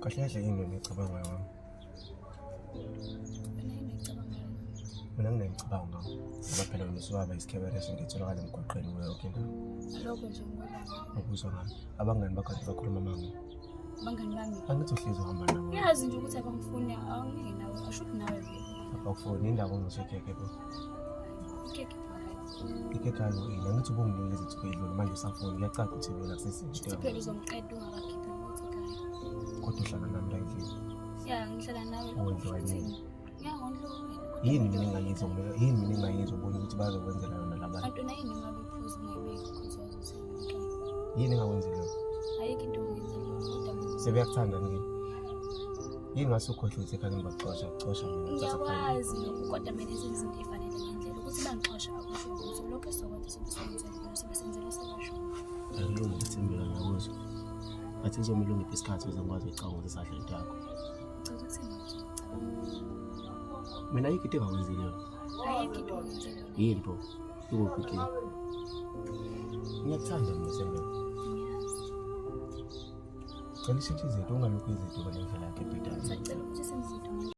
Kahle kahle yini wena oyicabangayo ngami? Wena yini oyicabangayo ngami? Mina nginemicabango ngami. Ngoba phela wena usuwaba isikhebereso ngitholakala emgwaqeni kuyo yonke indawo. Lokho nje ngikubona. Ukuzwa ngami. Abangani bakho kade bakhuluma amanga. Abangani bami. Angithi uhlezi uhamba nabo. Uyazi nje ukuthi abangifuni awungeke nawe. Asho ukuthi nawe vele. Abakufuni indaba ongizwe ikhekhe bo. Ikhekhe phela. Ikhekhe ayo ini. Angithi ubunginika izinsuku ey'dlule manje usafuni. Kuyacaca ukuthi mina akusesinto. Futhi phela uzongiqeda ungakakhiphi lutho ekhaya. Kodwa uhlala nami la endlini. Ya ngihlala nawe. Wondliwa yini? Ya wondliwa wena. Yini mina engingayizwa mina? Yini mina engingayizwa ubona ukuthi bazokwenzela yona labantu? Kanti wena yini ungabe uphuza ungayibeki ukuthi wazothenga? Yini engakwenzela yona? Ayikho into ongenzela yona kodwa mina Sebeyakuthanda yini? Yini ngase ukhohlwe ukuthi ekhaya ngibaxosha, xosha mina ngithatha phambili. ngiyakwazi lokhu kodwa mina senze izinto ey'fanele ngendlela ukuthi bangixosha akusho ukuthi lokhu esizokwenza sobe senzela bona sobe senzela sebasho. Akulungi Thembeka ngiyakuzwa. But kuzomele ungiphe isikhathi ukuze ngikwazi ukucabanga ukuthi sadla into yakho. Uchaza ukuthini ukuthi ucabanga? Mina ayikho into engakwenzile yona. Ayikho into ongenzela yona. Yini pho? Ikuphi inkinga? Ngiyakuthanda mina Thembeka. Ngiyazi. Cela ushintshe izinto ungalokhu izinto ngale ndlela yakho ebhedayo. Ngisacela ukuthi senze izinto ngendlela.